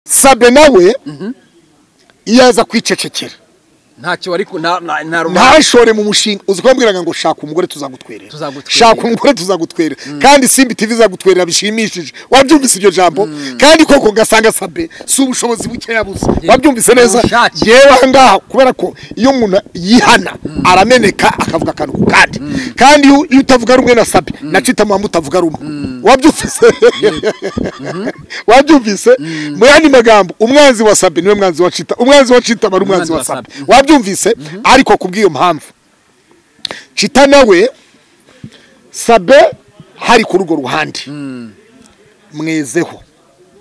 Sabe nawe iyo aza kwicecekera ntacyo wari ntashore mu mushinga. Uzi ko bambwiraga ngo shaka umugore tuzagutwerera, shaka umugore tuzagutwerera, kandi Simbi TV izagutwerera bishimishije. Wabyumvise iryo jambo? Kandi koko ngasanga Sabe si ubushobozi buke yabuze. Wabyumvise neza? Yewe aha ngaha kubera ko iyo umuntu yihana arameneka akavuga akantu ku kandi, kandi iyo utavuga rumwe na Sabe na Chita muba mutavuga rumwe. Wabyumvise? Wabyumvise? Mu yandi magambo, umwanzi wa Sabe niwe mwanzi wa Chita, umwanzi wa Chita aba umwanzi wa Sabe. Wabyumvise? Ariko kubw'iyo mpamvu Chita nawe Sabe hari ku rugo ruhande mwezeho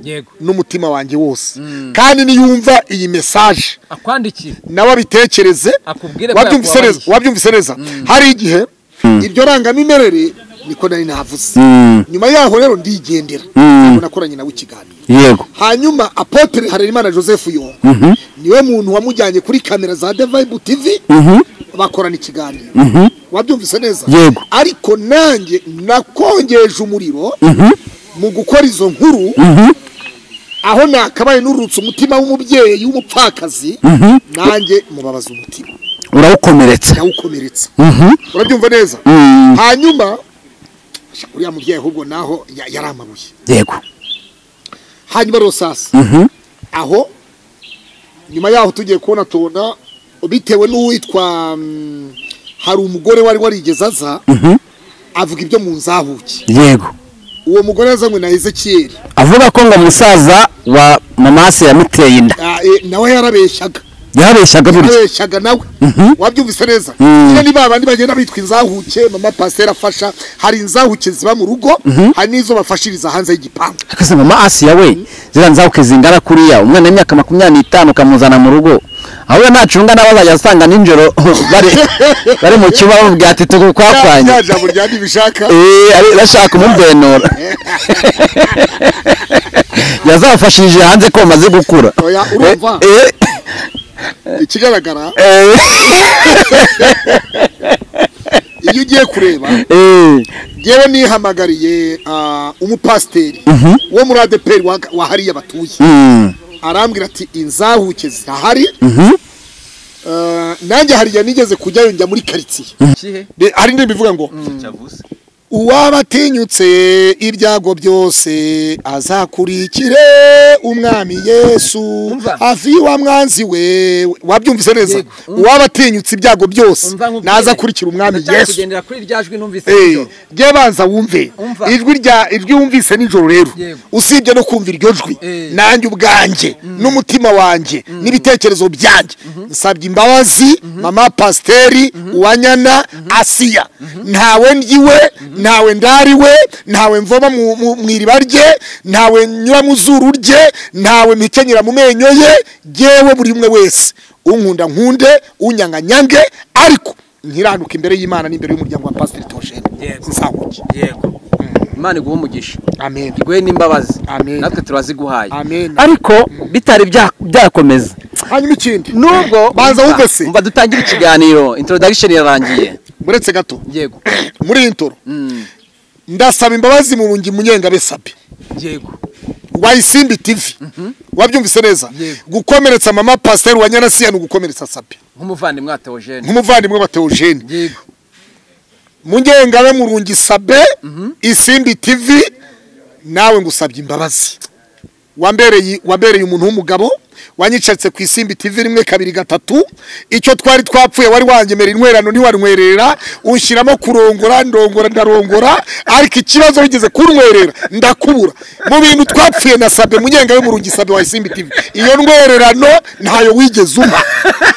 yego n'umutima wanjye wose, kandi niyumva iyi message akwandikira nawe abitekereze. Wabyumvise neza? Wabyumvise neza? Hari igihe iryo rangamimerere niko nari navuze. Nyuma yaho rero ndigendera nakoranye nawe ikiganiro. Yego. Hanyuma Apotre Harerimana Joseph Yongo niwe muntu wamujyanye kuri kamera za The Vibe TV bakorana ikiganiro. Wabyumvise neza? Yego. Ariko nanjye nakongeje umuriro mu gukora izo nkuru, aho nakabaye nurutse umutima w'umubyeyi w'umupfakazi, nanjye mubabaza umutima, urawukomeretsa, ndawukomeretsa. Urabyumva neza? Hanyuma uriya mubyeyi ahubwo naho yaramabuye. Yego. Hanyuma rero sasa aho nyuma yaho tugiye kubona tubona bitewe n'uwitwa hari umugore wari warigeze aza avuga ibyo mu nzahuke. Yego. Uwo mugore yazanywe na Ezekiel avuga ko ngo musaza wa mamase yamuteye inda. Nawe yarabeshyaga, yarabeshyaga burya, yarabeshyaga nawe. Wabyumvise neza? Nyine ni babandi bagenda bitwa inzahuke, mama pasteur afasha. Hari inzahuke ziba mu rugo, hari nizo bafashiriza hanze y'igipangu. Akase mama Asiya we, zira nzahuke zingara kuriya umwana w'imyaka 25 kamuzana mu rugo, aho nacunga n'abazajya asanga ninjoro bari mu cyumba bamubwira ati tugukwakwanye. Ya jambo rya ntibishaka. Ari bashaka umubenora. Yazafashije hanze ko bamaze gukura. Oya urumva? Ikigaragara iyo ugiye kureba, yewe nihamagariye umupasiteri wo muri ADPR wa hariya batuye, arambwira ati inzahuke zirahari. Nanjye hariya nigeze kujyayo njya muri quartier. Hari indirimbo ivuga ngo uwabatinyutse ibyago byose azakurikire umwami Yesu hafi wa mwanzi we. Wabyumvise neza? Uwabatinyutse ibyago byose nazakurikira umwami Yesu. Kugendera kuri rya jwi numvise nijoro. Jye banza wumve ijwi rya ijwi wumvise nijoro rero, usibye no kumva iryo jwi, nanjye ubwanjye n'umutima wanjye n'ibitekerezo byanjye nsabye imbabazi mama pasteri Uwanyana Asiya. Ntawe ndyiwe, ntawe ndariwe, ntawe mvoma mu iriba rye, ntawe nyura mu zuru rye, ntawe mpikenyera mu menyo ye. Jewe buri umwe wese unkunda nkunde, unyanga nyange, ariko nkiranuka imbere y'Imana n'imbere y'umuryango wa Pastor Theogene. Nzahuke. Yego. Imana iguhe umugisha. Amen. Iguhe n'imbabazi. Amen. Natwe turaziguhaye. Amen. Ariko bitari byakomeza. Hanyuma ikindi nubwo banza wumve se, umva dutangira ikiganiro, introduction yarangiye. Muretse gato. Yego. Muri intro ndasaba imbabazi mu rungi Munyengabe Sabe. Yego. Wa Isimbi TV. Wabyumvise neza? Gukomeretsa mama pasteur wa Nyanasiya no gukomeretsa Sabe. Nk'umuvandimwe wa Theogene. Nk'umuvandimwe wa Theogene. Yego. Munyengabe Murungi Sabe, Isimbi TV, nawe ngusabye imbabazi. Wambereye umuntu w'umugabo, wanyicaritse ku Isimbi TV 1 2 3, icyo twari twapfuye wari wangemera intwerano ntiwarnywerera, unshyiramo kurongora ndongora ndarongora, ariko ikibazo wigeze kuntwerera ndakubura. Mu bintu twapfuye na Sabe Munyengabe Murungi Sabe wa Isimbi TV, iyo ntwererano ntayo wigeze umpa.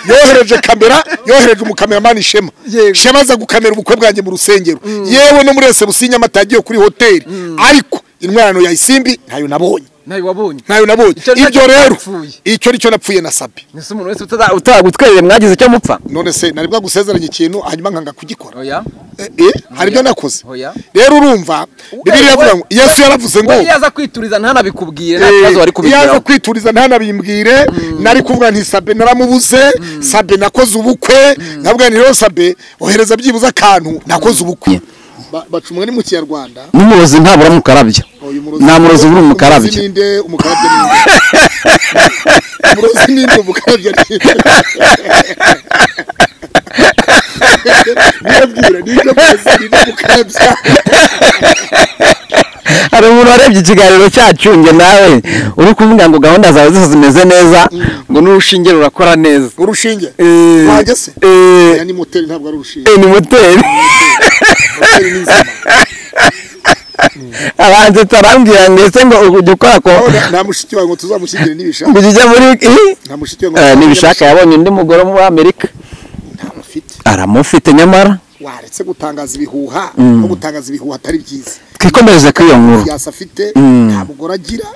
Yohereje kamera, yohereje umukameramani Shema. Shema aza gukamera ubukwe bwanjye mu rusengero, yewe no muri ese Nyamata yagiye kuri hoteli, ariko intwerano ya Isimbi ntayo nabonye. Nayo wabonye. Nayo nabonye. Ibyo rero icyo nicyo napfuye na Sabe. Nese umuntu wese utagutwerere mwagize cyo mupfa. None se nari bwagusezeranye ikintu hanyuma nkanga kugikora. Oya. Hari ibyo nakoze. Oya. Rero urumva Bibiliya iravuga ngo Yesu yaravuze ngo yaza kwituriza ntanabikubwire, nta kibazo wari kubigiraho. Yaza kwituriza ntanabimbwire, nari kuvuga nti Sabe naramubuze, Sabe nakoze ubukwe, nabwo ni rero Sabe ohereza byibuze akantu nakoze ubukwe. Baca umugani mu Kinyarwanda. N'umurozi ntabura mukarabya. Nta murozi uri umukarabya. Ninde umukarabya ninde? Umurozi ninde umukarabya ninde? Nibwira ninde murozi ninde umukarabya? Hari umuntu warebye ikiganiro cyacu nge nawe uri kuvuga ngo gahunda zawe zose zimeze neza, ngo n'urushinge rurakora neza. Urushinge? Wajye se? Oya, ni moteri ntabwo ari urushinge. Ni moteri. Moteri ni nzima. Abanze tarambwira ngo ese ngo ujye ukora ko nta mushiki wawe ngo tuzamushyingire nibishaka. Ngo ujye muri nta mushiki wawe nibishaka yabonye undi mugore muri Amerika. Ntamufite. Aramufite nyamara. Waretse gutangaza ibihuha, no gutangaza ibihuha atari byiza. Twikomereze kuri iyo nkuru. Yasa afite nta mugore agira,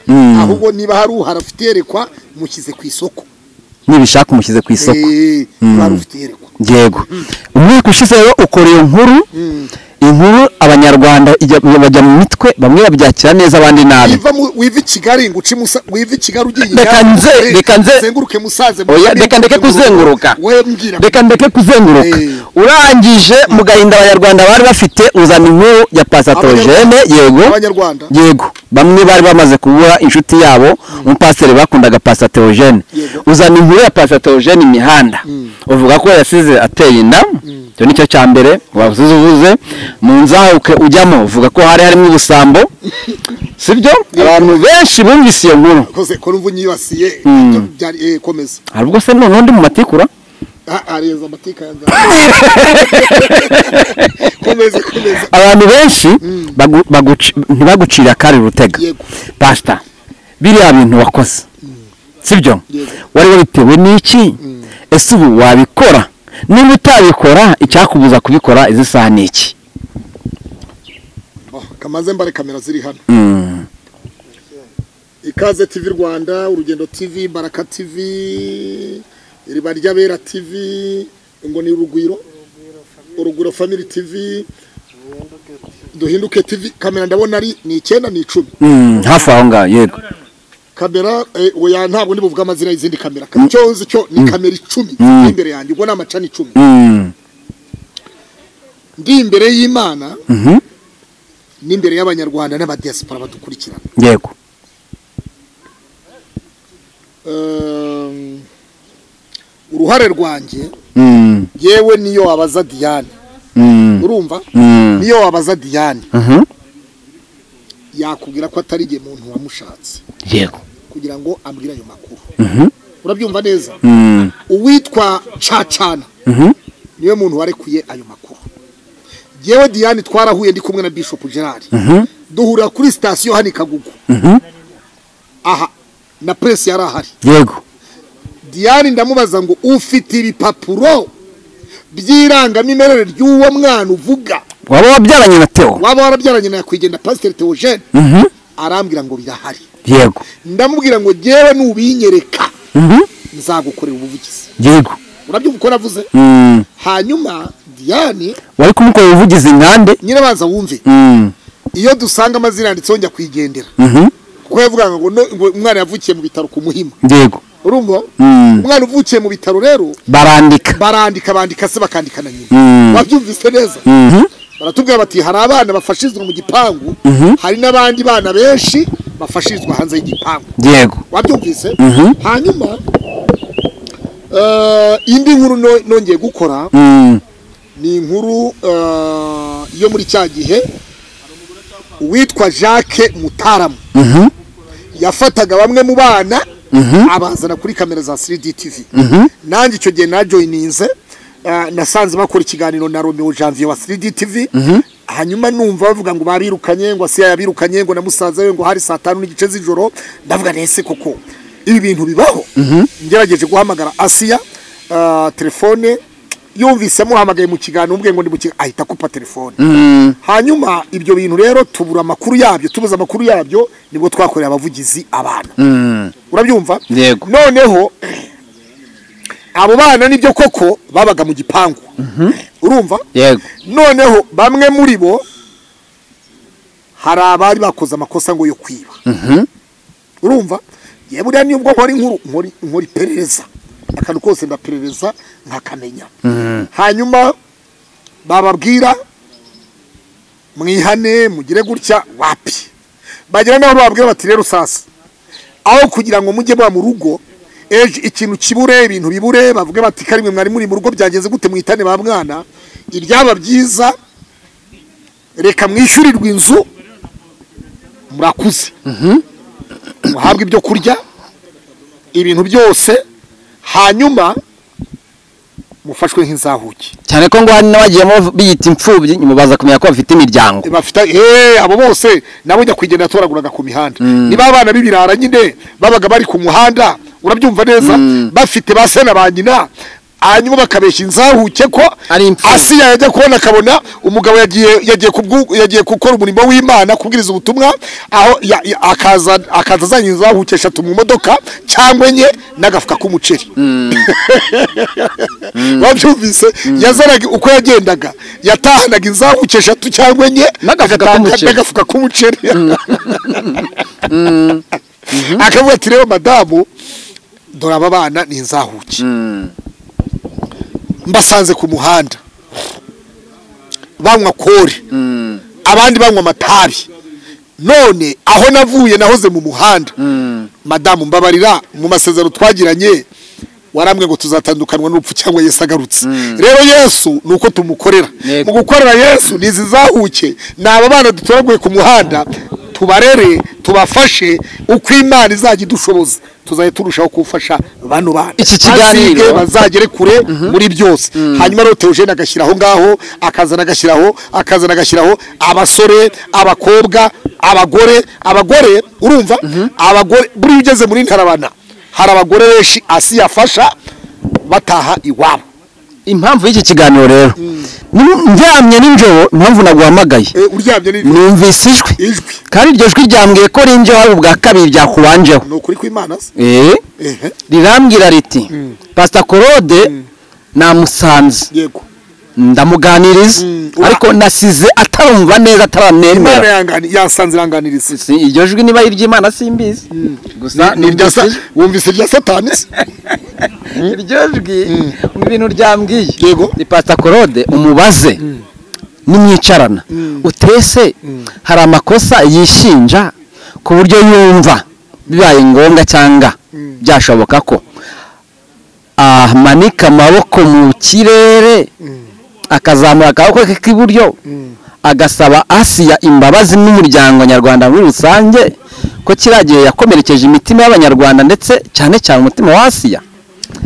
ahubwo niba hari uhara afite yerekwa mushyize ku isoko. Nibishaka umushyize ku isoko. Niba hari ufite yerekwa. Yego. Umwaka ushize rero ukora iyo nkuru. Inkuru abanyarwanda bajya mu mitwe, bamwe babyakira neza abandi nabi. Wiva i Kigali ngo uce Musa, wiva i Kigali ugiye reka nze zenguruke Musanze. Oya, reka ndeke kuzenguruka. Reka ndeke kuzenguruka. Urangije mu gahinda abanyarwanda bari bafite uzana inkuru ya Pastor Theogene. Yego. Abanyarwanda. Yego. Bamwe bari bamaze kubura inshuti yabo, umupasiteri bakundaga Pastor Theogene. Uzana inkuru ya Pastor Theogene imihanda. Uvuga ko yasize ateye inda. Icyo nicyo cya mbere wavuze uvuze mu nzahuke ujyamo uvuga ko hari harimo ubusambo, sibyo? Abantu benshi bumvise iyo nkuru. Koze ko numva unyibasiye byari komeza. Ahubwo se none undi mu matikura? Areza amatika yanjye. Komeza komeza. Abantu benshi ntibagucira kari rutega. Pastor, biriya bintu wakoze, sibyo? Wari wabitewe n'iki? Ese ubu wabikora? Niba utabikora icyakubuza kubikora izi saha ni iki? Kamaze mbare kamera ziri hano. Ikaze TV Rwanda, Urugendo TV, Baraka TV, Iriba ry'Abera TV, ngo ni Urugwiro, Urugwiro Family TV, Duhinduke TV. Kamera ndabona ari ni 9 ni 10. Hafi aho ngaho yego. Kamera oya ntabwo ndi buvuga amazina y'izindi kamera. Cyo nzi cyo ni kamera 10 imbere yanjye, ubwo namacana 10. Ndi imbere y'Imana n'imbere y'abanyarwanda n'abadiaspora badukurikirana. Yego. Uruhare rwanjye yewe niyo wabaza Diane. Urumva? Niyo wabaza Diane. Yakubwira ko atari igihe muntu wamushatse. Yego. Kugira ngo ambwire ayo makuru. Urabyumva neza? Uwitwa Cacana niwe muntu warekuye ayo makuru. Yewe Diane twarahuye ndi kumwe na Bishop Gerard. Duhurira kuri station hano Kagugu. Aha na press yarahari. Yego. Diane ndamubaza ngo ufite ibipapuro by'irangamimerere ry'uwo mwana uvuga waba wabyaranye na Theo? Waba warabyaranye na Nyakwigendera Pastor Theogene? Arambwira ngo birahari. Yego. Ndamubwira ngo jewe nubinyereka nzagukorera ubuvugizi. Yego. Urabyumva uko navuze? Hanyuma Diane wari kumukorera ubuvugizi nkande? Nyine baza wumve. Iyo dusanga amazina yanditseho njya kwigendera. Kuko yavugaga ngo umwana yavukiye mu bitaro ku Muhima. Yego. Urumva? Umwana uvukiye mu bitaro rero barandika bandika se bakandika na nyina. Wabyumvise neza? Baratubwira bati hari abana bafashirizwa mu gipangu, hari n'abandi bana benshi bafashirizwa hanze y'igipangu. Yego. Wabyumvise? Hanyuma indi nkuru nongeye gukora ni inkuru yo muri cya gihe uwitwa Jacques Mutaramu yafataga bamwe mu bana abazana kuri kamera za 3D TV. Nanjye icyo gihe najoininze, nasanze bakora ikiganiro na Romeo Janvier wa 3D TV. Hanyuma numva bavuga ngo babirukanye, ngo Asiya yabirukanye, ngo na musaza we, ngo hari saa 5:15 z'ijoro. Ndavuga nese koko ibi bintu bibaho? Ngerageje guhamagara Asiya, telefone yumvise amuhamagaye mu kiganiro ubwe ngo ndi mu ahita akupa telefone. Hanyuma ibyo bintu rero tubura amakuru yabyo, tubuza amakuru yabyo, nibwo twakorera abavugizi abana. Urabyumva? Yego. Noneho abo bana nibyo koko babaga mu gipangu. Urumva? Yego. Noneho bamwe muri bo hari abari bakoze amakosa ngo yo kwiba. Urumva? Ye buriya nubwo nkora inkuru nkora iperereza. Akantu kose ndaperereza nkakamenya. Hanyuma bababwira mwihane mugire gutya wapi. Bagira naho babwira bati rero sasa aho kugira ngo mujye ba mu rugo ejo ikintu kibure ibintu bibure bavuge bati karimwe mwari muri mu rugo byageze gute mwitane ba mwana, iryaba byiza reka mwishyurirwe inzu murakuze muhabwe ibyo kurya ibintu byose hanyuma mufashwe nk'inzahuke. Cyane ko ngo hari n'abagiyemo biyita imfubyi nyuma baza kumenya ko bafite imiryango bafite abo bose nabo njya kugenda atoraguraga ku mihanda. Niba abana b'ibirara nyine babaga bari ku muhanda urabyumva neza bafite ba se na ba nyina, hanyuma bakabeshya inzahuke ko Asiya yajya kubona akabona umugabo yagiye gukora umurimo w'Imana kubwiriza ubutumwa, aho akaza azanye inzahuke eshatu mu modoka cyangwa enye n'agafuka k'umuceri. Wabyumvise? Yazanaga uko yagendaga yatahanaga inzahuke eshatu cyangwa enye n'agafuka k'umuceri. Akavuga ati rero madamu dore aba bana ni inzahuke mbasanze ku muhanda banywa kore abandi banywa amatabi, none aho navuye nahoze mu muhanda. Madamu mbabarira mu masezerano twagiranye warambwe ngo tuzatandukanwa n'urupfu cyangwa Yesu agarutse. Rero Yesu nuko tumukorera, mu gukorera Yesu nizizahuke naba bana dutoraguye ku muhanda tubarere tubafashe uko Imana izajya idushoboza tuzajya turushaho kufasha bano bana. Iki kiganiro bazagere kure muri byose. Hanyuma rero Theogene agashyiraho ngaho akazana agashyiraho akazana agashyiraho abasore abakobwa abagore abagore urumva abagore buri ugeze muri Ntarabana hari abagore benshi Asiya afasha bataha iwabo. Impamvu y'iki kiganiro rero ndyamye nijoro impamvu naguhamagaye uryamye nijoro numvise ijwi kandi iryo jwi ryambwiye ko rinje wari ubwa kabiri byakubanjeho. Ni ukuri kw'Imana se? Rirambwira riti Pastor Claude namusanze yego ndamuganiriza ariko nasize atarumva neza ataranemera. Imana yasanze iranganiriza. Iryo jwi niba iry'Imana simbizi gusa wumvise irya Satani se? Iryo jwi mu bintu ryambwiye ni Pastor Claude umubaze nimwicarana utese hari amakosa yishinja ku buryo yumva bibaye ngombwa cyangwa byashoboka ko amanika amaboko mu kirere akazamura akaboko ke k'iburyo agasaba Asiya imbabazi n'umuryango nyarwanda muri rusange ko kiragiye yakomerekeje imitima y'abanyarwanda ndetse cyane cyane umutima wa Asiya.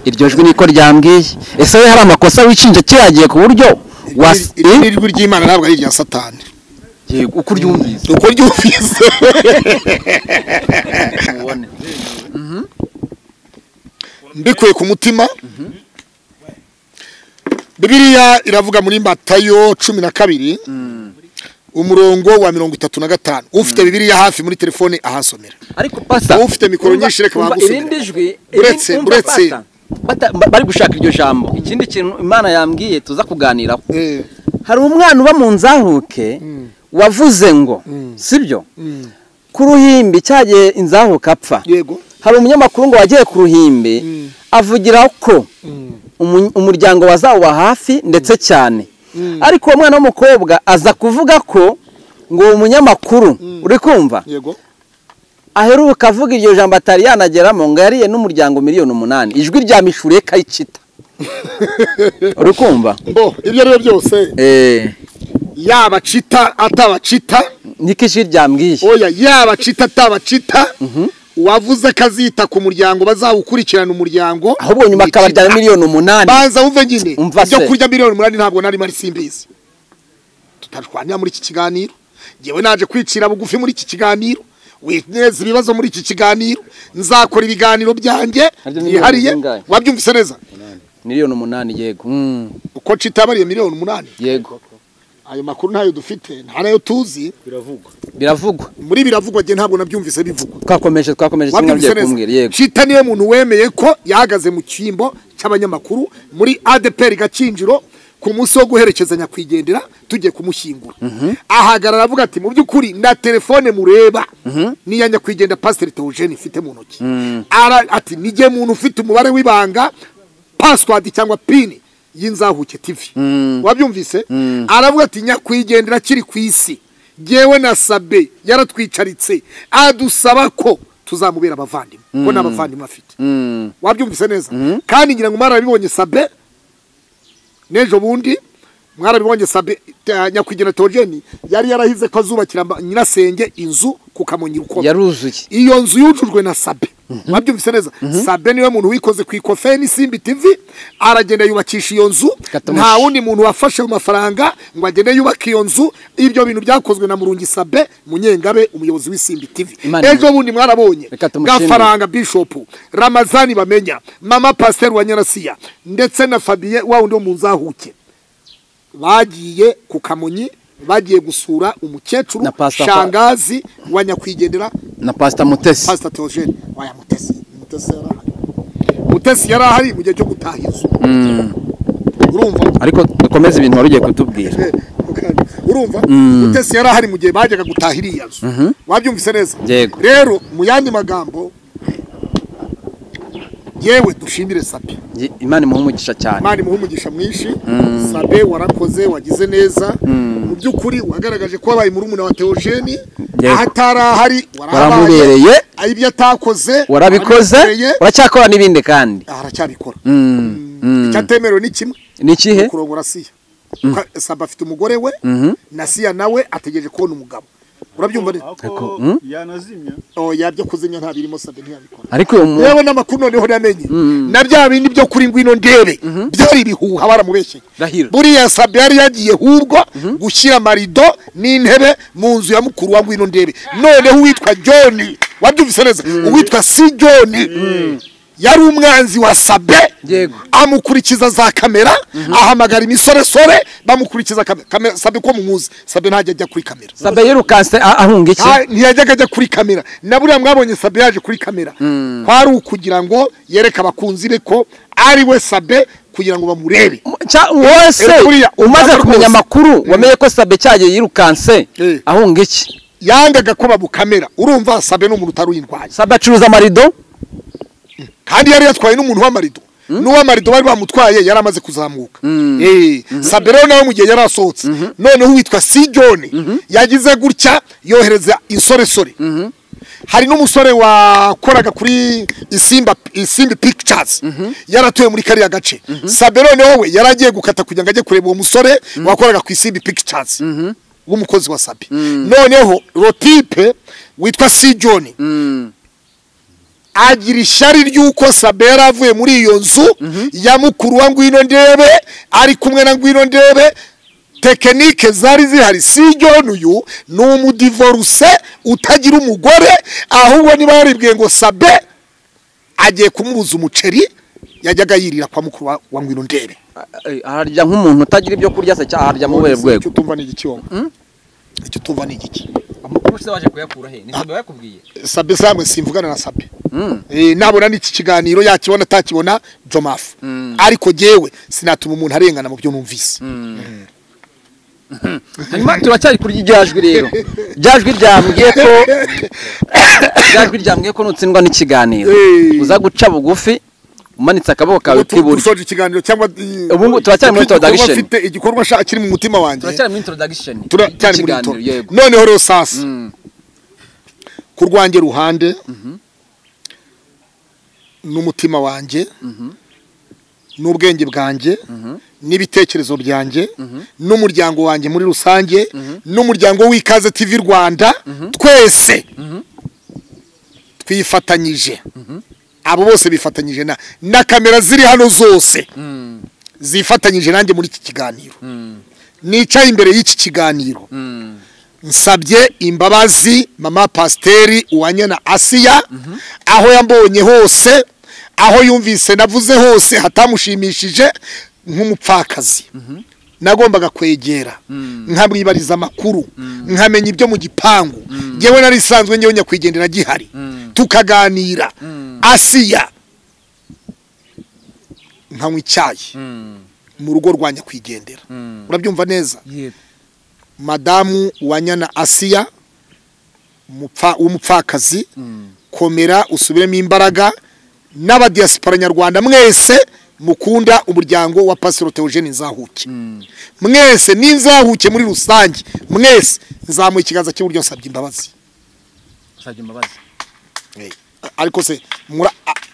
Iryo jwi niko ryambwiye. Ese we hari amakosa wicinje kiragiye ku buryo ijwi ry'Imana ntabwo ari irya Satani? Yego uko uryumvise uko ryumvise. Mbikuye ku mutima. Bibiliya iravuga muri Matayo 12 umurongo wa 35. Ufite Bibiliya hafi muri telefone ahasomera. Ariko pastor ufite mikoro nyinshi reka bagusomere. Irindi jwi uretse bari gushaka iryo jambo. Ikindi kintu Imana yambwiye tuza kuganiraho. Hari umwana uba mu nzahuke wavuze ngo sibyo ku ruhimbi cyagiye inzahuka apfa. Yego. Hari umunyamakuru ngo wagiye ku ruhimbi avugira ko umuryango wazawuba hafi ndetse cyane, ariko uwo mwana w'umukobwa aza kuvuga ko ngo uwo munyamakuru uri kumva aheruka avuga iryo jambo atari yanageramo ngo yariye n'umuryango 8,000,000. Ijwi rya Mishuriye Kayicita. Uri kumva? Bo ibyo ari byose yaba Cita atabacita niko ijwi ryambwiye. Oya yaba Cita atabacita wavuze kazita ku muryango bazawukurikirana umuryango ahubwo nyuma akabarya 8,000,000. Banza wumve nyine ibyo kurya 8,000,000 ntabwo nari mari simbizi. Tutarwanya muri iki kiganiro. Ngewe naje kwicira bugufi muri iki kiganiro, wineza ibibazo muri iki kiganiro, nzakora ibiganiro byanjye yihariye. Wabyumvise neza? 8,000,000 yego. Uko Cita bariye 8,000,000 yego. Ayo makuru ntayo dufite nta nayo tuzi. Biravugwa muri biravugwa je ntabwo nabyumvise bivugwa. Twakomeje kimwe bye kumbwira yego. Cita niwe muntu wemeye ko yahagaze mu cyimbo cy'abanyamakuru muri ADPR Gakinjiro ku munsi wo guherekeza nyakwigendera tugiye kumushyingura. Ahagarara avuga ati mu by'ukuri na telefone mureba niya nyakwigendera Pastor Theogene ifite mu ntoki. Ati nige muntu ufite umubare w'ibanga password cyangwa pin y'inzahuke TV. Wabyumvise? Aravuga ati nyakwigendera kiri ku isi Jyewe na Sabe yaratwicaritse adusaba ko tuzamubera abavandimwe, ko n'abavandimwe afite. Wabyumvise neza? Kandi ngira ngo mwarabibonye Sabe n'ejo bundi mwarabibonye Sabe nyakwigendera Theogene yari yarahize ko azubakira nyirasenge inzu ku Kamonyi Rukoma. Yaruzuye. Iyo nzu yujujwe na Sabe. Wabyumvise neza? Sabe niwe muntu wikoze ku ikofe n'Isimbi TV, aragenda yubakisha iyo nzu. Nta wundi muntu wafashe amafaranga ngo agende yubaka iyo nzu. Ibyo bintu byakozwe na Murungi Sabe Munyengabe, umuyobozi w'Isimbi TV. Ejo bundi mwarabonye Gafaranga Bishop Ramazani Bamenya, Mama Pasteur wa Nyarasiya, ndetse na Fabien wa wundi wo mu Nzahuke, bagiye ku Kamonyi bagiye gusura umukecuru Shangazi wa nyakwigendera na Pastor Mutesi. Pastor Theogene waya Mutesi. Mutesi yarahari. Mutesi yarahari mu gihe cyo gutaha inzu. Urumva? Ariko dukomeze ibintu wari ugiye kutubwira. Urumva? Mutesi yarahari mu gihe bajyaga gutaha iriya nzu. Wabyumvise neza? Rero mu yandi magambo, yewe dushimire Sabe. Imana imuhe umugisha cyane. Imana imuhe umugisha mwinshi. Sabe warakoze, wagize neza. Mu by'ukuri wagaragaje ko wabaye murumuna wa Theogene, ahatarahari waramubereye, ibyo atakoze warabikoze, uracyakora n'ibindi kandi aracyabikora. Icyatemerewe ni kimwe. Ni ikihe? Kurongora Siya. Sabe afite umugore we, na Siya nawe ategereje kubona umugabo. Urabyumva neza? Yanazimya. Oh, yabyo kuzimya nta birimo, Sabe ntiyabikora. Ariko yewe n'amakuru noneho namenye. Na bya bindi byo kuri ngwino ndebe byari ibihuha, baramubeshye. Buriya Sabe yari yagiye hubwo gushyira marido n'intebe mu nzu ya mukuru wa ngwino ndebe. Noneho uwitwa John, wabyumvise neza? Uwitwa si John yari umwanzi wa Sabe, amukurikiza za kamera, ahamagara imisoresore bamukurikiza kamera. Sabe ko mumuzi, Sabe ntajya ajya kuri kamera. Sabe yirukanse ahunga iki? Ntiyajyaga ajya kuri kamera. Na buriya mwabonye Sabe yaje kuri kamera, kwari ukugira ngo yereke abakunzi be ko ari we Sabe, kugira ngo bamurebe. Wose umaze kumenya amakuru wamenye ko Sabe cyagiye yirukanse ahunga iki? Yangaga ko bamukamera. Urumva Sabe ni umuntu utari uyindwaye. Sabe acuruza amarido, kandi yari yatwaye n'umuntu w'amarido. N'uw'amarido bari bamutwaye yari amaze kuzamuka. Sabe rero nawe mu gihe yari asohotse, noneho uwitwa si John yagize gutya yohereza insoresore. Hari n'umusore wakoraga kuri Isimbi Pictures, yaratuye muri kariya gace. Sabe noneho we yaragiye gukata kugira ngo ajye kureba uwo musore wakoraga ku Isimbi Pictures, w'umukozi wa Sabe. Noneho Rotipe witwa si John agira ishyari ry'uko Sabe yaravuye muri iyo nzu ya mukuru wa ngwino ndebe, ari kumwe na ngwino ndebe. Tekinike zari zihari. Si John uyu ni umudivorce utagira umugore, ahubwo niba yaribwiye ngo Sabe agiye kumubuza umuceri yajyaga yirira kwa mukuru wa ngwino ndebe. Ararya nk'umuntu utagira ibyo kurya se, cyangwa ararya mu buhe rwego? Icyo tumva ni igiki wowe? Icyo tumva ni igiki? Amakuru se waje kuyakura he? Ni Sabe yakubwiye? Sabe samwe simvugana na Sabe. Nabona n'iki kiganiro yakibona atakibona Jomafu. Ariko jewe sinatuma umuntu arengana mu byo numvise. Hanyuma turacyari kuri ryajwi rero. Ryajwi ryambwiye ko ryajwi ryambwiye ko nutsindwa n'ikiganiro uza guca bugufi umanitse akaboko kawe k'iburyo. Usoje ikiganiro cyangwa ubu turacyari muri introduction. Mfite igikorwa kiri mu mutima wanjye. Turacyari muri introduction. Turacyari muri intro. Noneho rero sasa ku rwanjye ruhande n'umutima wanjye n'ubwenge bwanjye n'ibitekerezo byanjye n'umuryango wanjye muri rusange n'umuryango w'Ikaze TV Rwanda, twese twifatanyije. Abo bose bifatanyije na kamera ziri hano zose zifatanyije nanjye muri iki kiganiro. Nicaye imbere y'iki kiganiro nsabye imbabazi mama Pasteri Uwanyana Asiya, aho yambonye hose, aho yumvise navuze hose hatamushimishije nk'umupfakazi. Nagombaga kwegera nkamwibariza amakuru, nkamenya ibyo mu gipangu. Ngewe nari sanzwe ngewe nyakwigendera gihari, tukaganira. Asiya nkanywa icyayi mu rugo rwa nyakwigendera. Urabyumva neza? Madamu Uwanyana Asiya w'umupfakazi, komera usubiremo imbaraga. N'abadiaspora nyarwanda mwese mukunda umuryango wa Pastor Theogene Nzahuke, mwese n'inzahuke muri rusange, mwese nzamuye ikiganza cy'iburyo nsabye imbabazi. Usabye imbabazi. Ariko se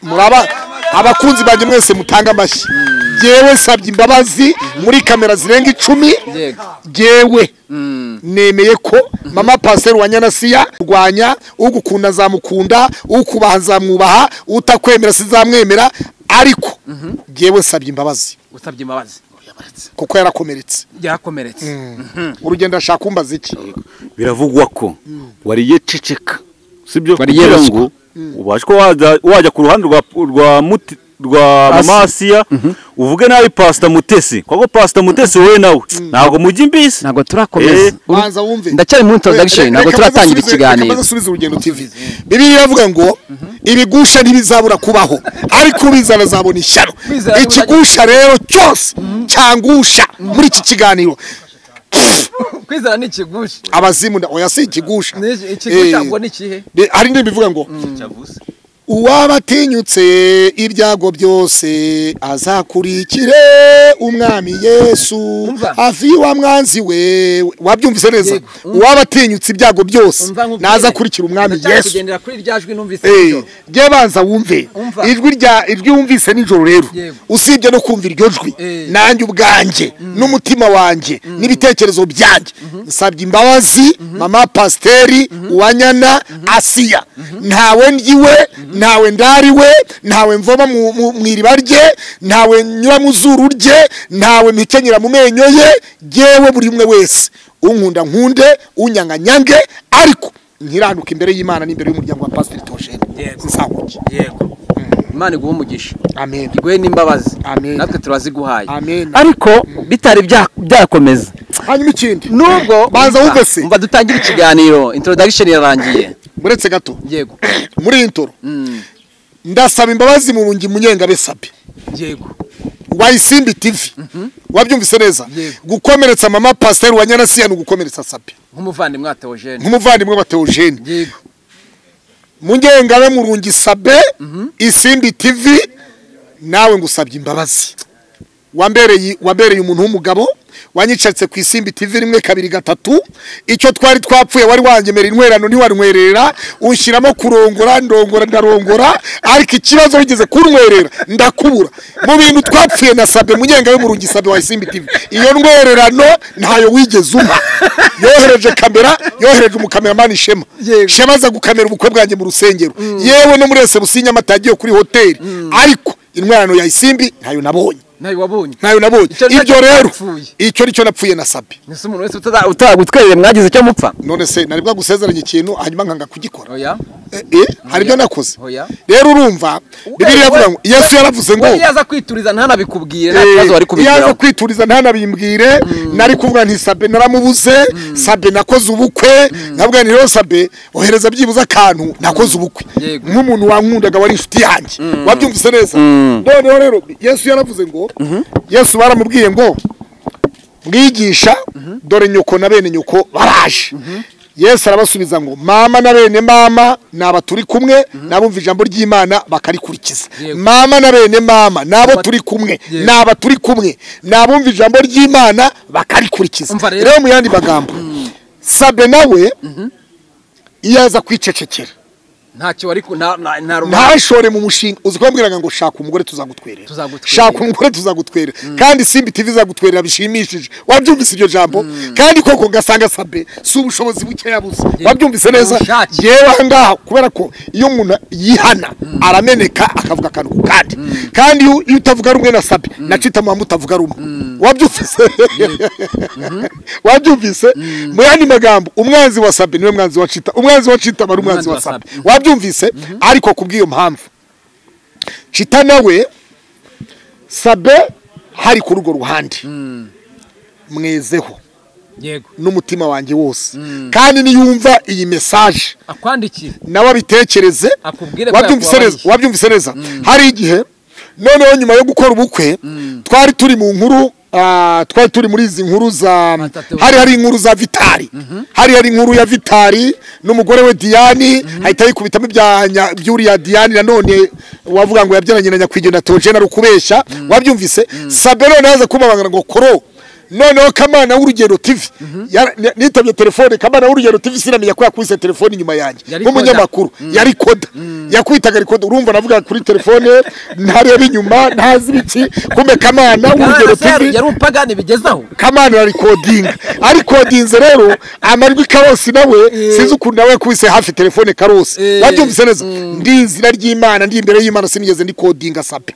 muraba abakunzi banjye mwese mutanga amashyi. Jewe nsabye imbabazi muri kamera zirenga 10. Jewe nemeye ko mama Pastor wa Nyanasiya rwanya ugukunda zamukunda, ukubaha zamwubaha, utakwemera sizamwemera, ariko jewe nsabye imbabazi. Usabye imbabazi kuko yarakomeretse. Yarakomeretse. Urugendo ashaka kumbaza iki? Biravugwa ko wariye ceceka, sibyo? Kugira ngo ubashe ko wajya ku ruhande rwa mama Asiya, uvuge nabi Pastor Mutesi, kuko Pastor Mutesi wowe nawe ntabwo mujya imbisi, ntabwo turakomeza. Banza wumve, ndacyari mu introduction, ntabwo turatangira ikiganiro. Reka subize Urugendo TV. Bibiliya iravuga ngo ibigusha ntibizabura kubaho, ariko ubizana azabona ishyano. Ikigusha rero cyose cyangusha muri iki kiganiro, kwizana ni ikigusha. Abazimu oya si ikigusha. Ikigusha ngo ni ikihe? Hari indirimbo ivuga ngo uwabatinyutse ibyago byose azakurikire umwami Yesu hafi wa mwanzi we. Wabyumvise neza? Uwabatinyutse ibyago byose nazakurikira umwami Yesu. Kugendera kuri rya jwi numvise nijoro. Je banza wumve ijwi wumvise nijoro rero, usibye no kumva iryo jwi, nanjye ubwanjye n'umutima wanjye n'ibitekerezo byanjye nsabye imbabazi mama Pasteri Uwanyana Asiya. Ntawe ndyiwe, ntawe ndariwe, ntawe mvoma mu iriba rye, ntawe nyura mu zuru rye, ntawe mikenyera mu menyo ye. Jewe buri umwe wese unkunda nkunde, unyanga nyange, ariko nkiranuka imbere y'Imana n'imbere y'umuryango wa Pastor Theogene Nzahuke. Yego. Imana iguhe umugisha. Amen. Iguhe n'imbabazi. Amen. Natwe turaziguhaye. Amen. Ariko bitari byakomeza. Hanyuma ikindi, nubwo banza wumve se, umva dutangira ikiganiro, introduction yarangiye. Muretse gato. Yego. Muri intro ndasaba imbabazi mu rungi munyenga besabe. Yego. Wa Isimbi TV. Wabyumvise neza? Gukomeretsa mama Pastor wa Nyanasiya no gukomeretsa Sabe. Nk'umuvandimwe wa Theogene. Nk'umuvandimwe wa Theogene. Yego. Munyenga mu rungi Sabe, Isimbi TV, nawe ngusabye imbabazi. Wambereye umuntu w'umugabo, wanyicaritse ku Isimbi TV 1 2 3, icyo twari twapfuye wari wangemera intwerano ntiwarnywerera, unshyiramo kurongora ndongora ndarongora, ariko ikibazo bigeze kuntwerera ndakubura. Mu bintu twapfuye na Sabe munyenga yo murungi Sabe wa Isimbi TV, iyo ntwererano ntayo wigeze umpa. Yohereje kamera, yohereje umukameramani Shema. Shema aza gukamera ubukwe bwanjye mu rusengero, yewe no muri ese Nyamata yagiye kuri hoteli, ariko intwerano ya Isimbi ntayo nabonye. Nayo wabonye. Nayo nabonye. Ibyo rero icyo nicyo napfuye na Sabe. Nese umuntu wese utagutwerere mwagize icyo mupfa. None se nari bwagusezeranye ikintu hanyuma nkanga kugikora. Oya. Hari ibyo nakoze. Oya. Rero urumva Bibiliya iravuga ngo Yesu yaravuze ngo yaza kwituriza ntanabikubwire, nta kibazo wari kubigiraho. Yaza kwituriza ntanabimbwire, nari kuvuga nti Sabe naramubuze, Sabe nakoze ubukwe, nabwo nti rero Sabe ohereza byibuze akantu nakoze ubukwe. Nk'umuntu wankundaga wari inshuti yanjye. Wabyumvise neza? Noneho rero Yesu yaravuze ngo Yesu baramubwiye ngo mwigisha dore nyoko na bene nyoko baraje. Yesu arabasubiza ngo mama na bene mama naba turi kumwe, nabumva ijambo ry'Imana bakarikurikiza. Mama na bene mama nabo turi kumwe, naba turi kumwe, nabumva ijambo ry'Imana bakarikurikiza. Rero mu yandi magambo, Sabe nawe iyo aza kwicecekera ntacyo wari ntashore mu mushinga. Uzi ko mbwiraga ngo shaka umugore tuzagutwerera, shaka umugore tuzagutwerera, kandi Isimbi TV izagutwerera bishimishije. Wabyumvise iryo jambo? Kandi koko ngasanga Sabe si ubushobozi buke yabuze. Wabyumvise neza? Yewe ahangaha kubera ko iyo umuntu yihana arameneka akavuga akantu ku kandi, kandi iyo utavuga rumwe na Sabe nacita muhamwe utavuga rumwe. Wabyumvise? Wabyumvise? Mu yandi magambo, umwanzi wa Sabe niwe mwanzi wa Cita, umwanzi wa Cita ari umwanzi wa Sabe. Wabyumvise? Ariko kubw'iyo mpamvu Cita nawe Sabe hari ku rugo ruhande mwezeho. Yego. N'umutima wanjye wose. Kandi niyumva iyi message akwandikire nawe abitekereze, wabyumvise neza? Wabyumvise neza? Hari igihe noneho nyuma yo gukora ubukwe twari turi mu nkuru, Twari turi muri izi nkuru za hari inkuru za Vitali, hari inkuru ya Vitali n'umugore we Diane, ahita yikubitamo ibya byuriya Diane nanone wavuga ngo yabyaranye na nyakwigendera Theogene ari ukubeshya. Wabyumvise? Sabe none yaza kumabangana ngo koro noneho Kamana w'Urugendo TV nitabye telefone. Kamana w'Urugendo TV sinamenya ko yakubise telefone inyuma yanjye nk'umunyamakuru, yari koda yakwitaga ariko urumva navuga kuri telefone ntareba inyuma ntazi ibiki. Kumbe Kamana w'Urugendo TV yari upagani bigezaho. Kamana ari coding, ari codinze rero amajwi Karosi nawe sinzi ukuntu nawe yakubise hafi telefone Karosi. Wabyumvise neza? Ndi izina ry'Imana, ndi imbere y'Imana, sinigeze ndi codinga Sabe.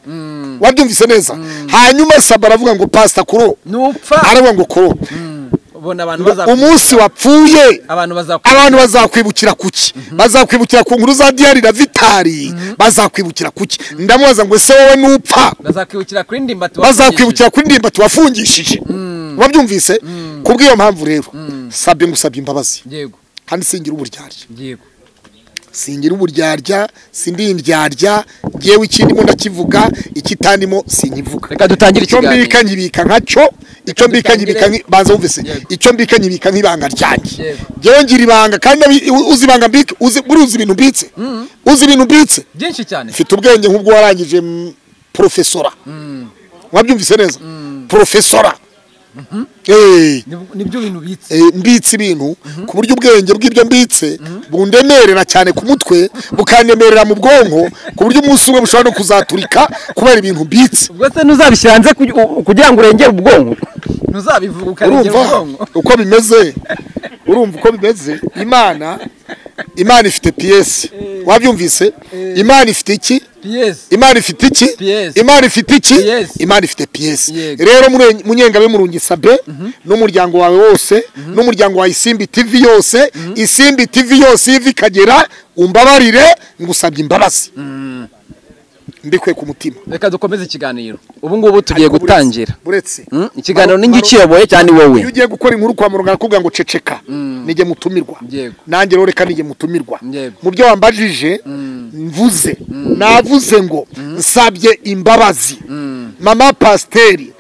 Wabyumvise neza? Hanyuma Sabe aravuga ngo Pastor Kuro nupfa, aravuga ngo koro ubona abantu umunsi wapfuye abantu bazakwibukira kuki? Bazakwibukira ku nkuru za Diane na Vitali, bazakwibukira kuki? Ndamubaza ngo ese wowe nupfa bazakwibukira kuri ndimbati, bazakwibukira kuri ndimbati wafungishije. Wabyumvise? Kubw'iyo mpamvu rero Sabe ngusabye imbabazi. Yego. Kandi singira uburyarya. Yego. Singira uburyarya, sindi indyarya, ngewe ikindimo ndakivuga, ikitandimo sinkivuga. Reka dutangire ikiganiro. Icyo mbika nkibika nkacyo, icyo mbika nkibika banza wumvise, icyo mbika nkibika nk'ibanga ryanjye. Ngewe ngira ibanga kandi uzi ibanga mbika, uzi uzi ibintu mbitse. Uzi ibintu mbitse byinshi cyane. Mfite ubwenge nk'ubwo warangije professora. Wabyumvise neza? Professora. Nibyo bintu bitse. Mbitse ibintu ku buryo ubwenge bw'ibyo mbitse bundemerera cyane ku mutwe, bukandemerera mu bwonko, ku buryo umunsi umwe bushobora no kuzaturika kubera ibintu mbitse. Ubwo se ntuzabishyira hanze kugira ngo urengere ubwonko? Ntuzabivuga ukarengera ubwonko. Uko bimeze, urumva uko bimeze. Imana ifite PS. Wabyumvise? Imana ifite iki? Imana ifite iki? Imana ifite iki? Imana ifite PS. Rero Munyengabe Murungi Sabe n'umuryango wawe wose, n'umuryango wa Isimbi TV yose, Isimbi TV yose ivi kagera, umbabarire ngusabye imbabazi. Mbikwe ku mutima. Reka dukomeze ikiganiro. Ubu ngubu tugiye gutangira. Buretse. Ikiganiro ningi ukiyoboye cyane wowe. Iyo ugiye gukora inkuru kwa Murunga akubwira ngo ceceka, nige mutumirwa. Nanjye rero reka nige mutumirwa. Mu byo wambajije mvuze, navuze ngo nsabye imbabazi. Mama Pasteri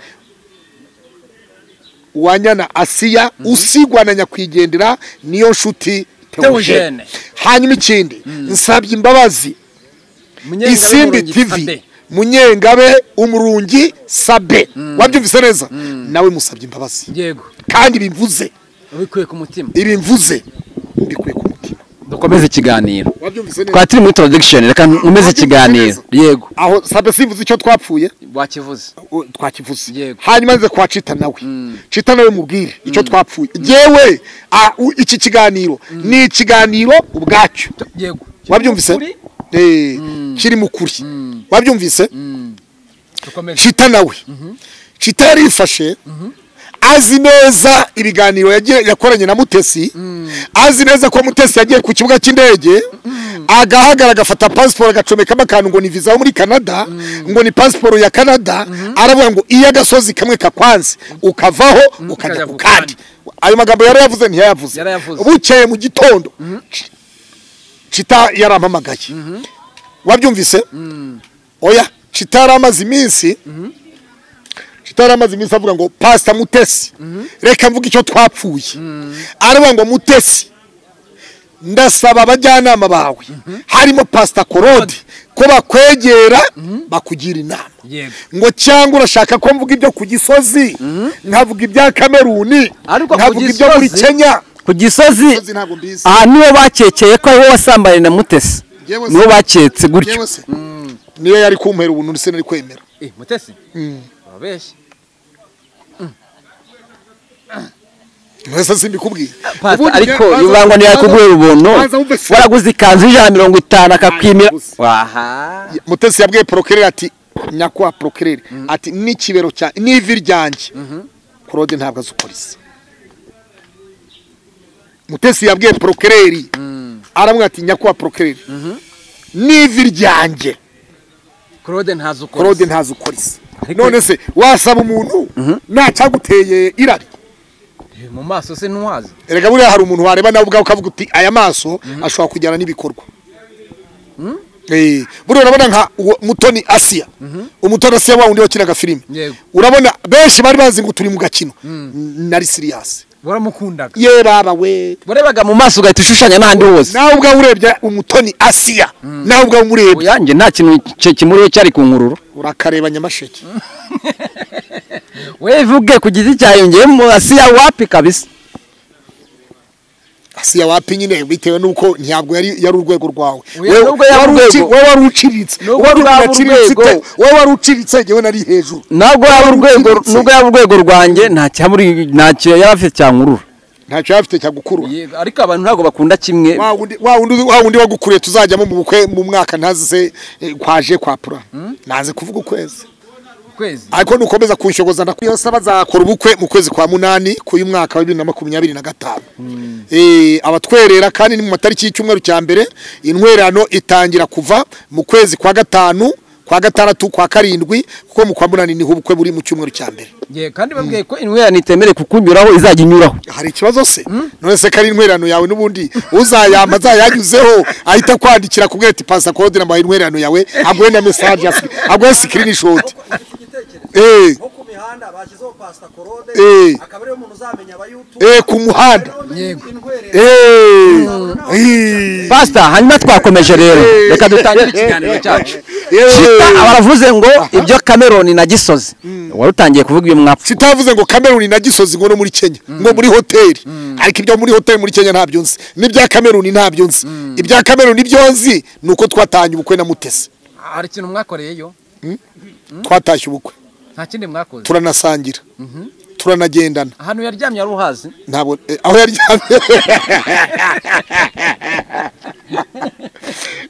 Uwanyana Asiya usigwa na nyakwigendera niyo nshuti Theogene. Hanyuma ikindi nsabye imbabazi Isimbi TV Munyengabe Umurungi Sabe. Wabyumvise neza? Nawe musabye imbabazi. Yego. Kandi bimvuze ubikuye ku mutima. Ibimvuze mbikuye ku mutima. Dukomeze ikiganiro. Wabyumvise neza? Kwa turi muri introduction, reka nkomeze ikiganiro. Yego. Aho Sabe simvuze icyo twapfuye? Wakivuze. Twakivuze. Yego. Hanyuma nze kwa Chita nawe. Chita nawe mubwire icyo twapfuye. Jewe iki kiganiro ni ikiganiro ubwacyo. Yego. Wabyumvise? Kiri mukuri. Wabyumvise? Chita nawe. Chita yarifashe azi neza ibiganiro yakoranye na Mutesi, azi neza ko Mutesi yagiye ku kibuga cy'indege, agahagara agafata passport agacomekamo akantu ngo ni visa yo muri Canada, ngo ni passport ya Canada, aravuga ngo iyo agasozi kamwe kakwanze ukavaho ukajya ku kandi. Ayo magambo yarayavuze ntiyayavuze. Bukeye mu gitondo Chita yarampamagaye. Wabyumvise? Oya, Chita yaramaze iminsi. Chita yaramaze iminsi avuga ngo Pastor Mutesi, reka mvuge icyo twapfuye. Aravuga ngo Mutesi, ndasaba abajyanama bawe harimo Pastor Korodi ko bakwegera bakugira inama. Ngo cyangwa urashaka ko mvuga ibyo ku Gisozi, nkavuga ibya Kameruni, nkavuga ibyo muri Kenya. Ku Gisozi aha niwo bakekeye ko ariwo wasambanye na Mutesi, niwo baketse gutyo. Niyo yari kumpera ubuntu ndetse nari kwemera. Mutesi ababeshye. Mwese simbikubwiye. Ariko yubangwa niyo yakugwera ubuntu, waraguze ikanzu 150 akakwimira. Waha. Mutesi yabwiye procureur ati nyakwa procureur ati n'ikibero cya n'ivi ryanjye. Claude ntabwo azukorisa. Mutesi yabwiye procureur aramwe ati nyakwa procureur n'ivi ryanjye Claude ntazukorisa. Claude ntazukorisa. None se wasaba umuntu nacaguteye irari mu maso se ntwazi? Erega buriya hari umuntu wareba nawe ubwawe ukavuga uti aya maso ashobora kujyana n'ibikorwa. Buriya urabona nka Mutoni Asia. Umutoni Asia wa undi wakinaga filime. Urabona benshi bari bazi ngo turi mu gakino. Nari serious. Waramukundaga. Ye baba we. Warebaga mu maso ugahita ushushanya n'ahandi hose. Nawe ubwawe urebye Umutoni Asia. Nawe ubwawe umurebye. Yanjye nta kintu kimuriho cyari ku nkururu. Urakareba Nyamasheke. We vuge ku giti cyayo ngiye mu Asia wapi kabisa. Asia wapi nyine bitewe nuko ntabwo yari urwego rwawe. Wewe wari uciritse. Wewe wari uciritse ngewe nari hejuru. Ntabwo yari urwego, nubwo yari urwego rwanjye ntacyo yari afite cyankurura. Ntacyo yari afite cyagukurura. Ariko abantu ntabwo bakunda kimwe. Wa wundi wagukuriye tuzajyamo mu bukwe mu mwaka ntazi se kwaje kwa pura. Naze kuvuga ukwezi. Ariko nukomeza kunshogoza ndakuyosaba bazakora ubukwe mu kwezi kwa 8 kuyu mwaka wa 2025. Abatwerera kandi ni mu matariki y'icyumweru cya mbere intwererano itangira kuva mu kwezi kwa 5 kwa 6 kwa 7 kuko mu kwa 8 niho ubukwe buri mu cyumweru cya mbere. Kandi babwiye ko intwererano itemere kukunyuraho izajya inyuraho. Hari ikibazo se? None se kari intwererano yawe nubundi uzayamba azayanyuzeho ahita kwandikira kubwira ati pasa code na intwererano yawe aguhe na message aguhe screenshot. Nko ku mihanda bashyizeho Pastor Claude akaba ariyo muntu uzamenya aba YouTube ku muhanda. Pastor hanyuma twakomeje rero reka dutangire ikiganiro cyacu. Chita abaravuze ngo ibyo Cameroon na Gisozi warutangiye kuvuga iyo mwapfu. Chita yavuze ngo Cameroon na Gisozi ngo no muri Kenya ngo muri hoteli, ariko ibyo muri hoteli muri Kenya ntabyo nzi, n'ibya Cameroon ntabyo nzi. Ibya Cameroon ibyo nzi nuko twatanye ubukwe na Mutesi. Hari ikintu mwakoreyeyo? Twatashye ubukwe. Nta kindi mwakoze. Turanasangira. Turanagendana. Ahantu yaryamye ari uhazi? Ntabwo aho yaryamye.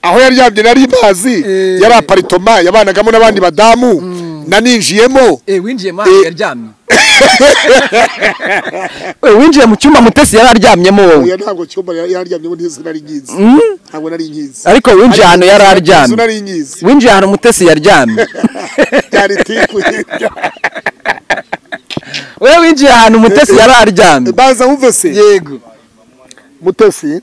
Aho yaryamye nari mazi, yari aparitoma yabanagamo n'abandi badamu, naninjiyemo. Winjiye ma yaryamye. Winjiye mu cyumba Mutesi yari aryamyemo wowe. Oya ntabwo cyumba yari aryamyemo ntizi nari nyizi. Ntabwo nari nyizi. Ariko winjiye ahantu yari aryamye. Nari nyizi. Winjiye ahantu Mutesi yaryamye. Cyari tiku. Wewe winjiye ahantu Mutesi yari aryamye. Baza wumve se. Yego. Mutesi.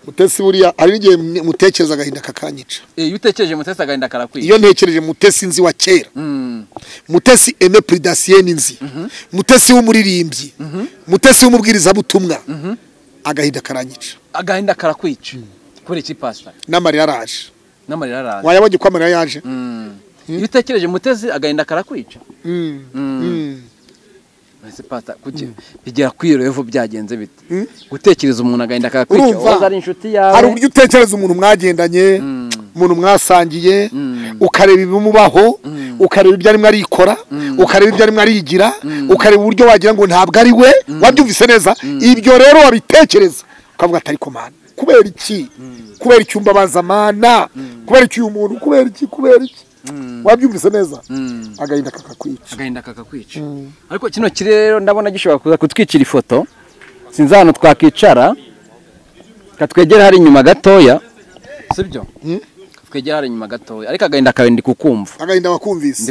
Mutesi buriya hari n'igihe mutekereza agahinda kakanyica. Iyo utekereje Mutesi agahinda karakwica. Iyo ntekereje Mutesi nzi wa kera. Mutesi Aime Pridasienne nzi. Mutesi w'umuririmbyi. Mutesi w'umubwirizabutumwa. Agahinda karanyica. Agahinda karakwica. Kuri iki pastor? N'amarira araje. N'amarira araje. Wayabonye ko amarira yaje? Iyo utekereje Mutesi agahinda karakwica. Ese pastor kuki bigera kwirevo byagenze bite? Gutekereza umuntu agahinda kakakwica waza ari inshuti yawe. Hari uburyo utekereza umuntu mwagendanye, umuntu mwasangiye, ukareba ibimubaho, ukareba ibyo arimo arikora, ukareba ibyo arimo arigira, ukareba uburyo wagira ngo ntabwo ari we, wabyumvise neza. Ibyo rero wabitekereza ukavuga atari ko mana. Kubera iki? Kubera icyumba bazamana, kubera iki uyu muntu, kubera iki, kubera iki? Wabyumvise neza. Agahinda kakakwica. Agahinda kakakwica. Ariko kino kirero ndabona gishobora kuza kutwicira ifoto. Sinzi ahantu twakicara. Katwegera hari inyuma gatoya. Sibyo? Twegera hari inyuma gatoya. Ariko agahinda kawe ndi kukumva. Agahinda wakumvise.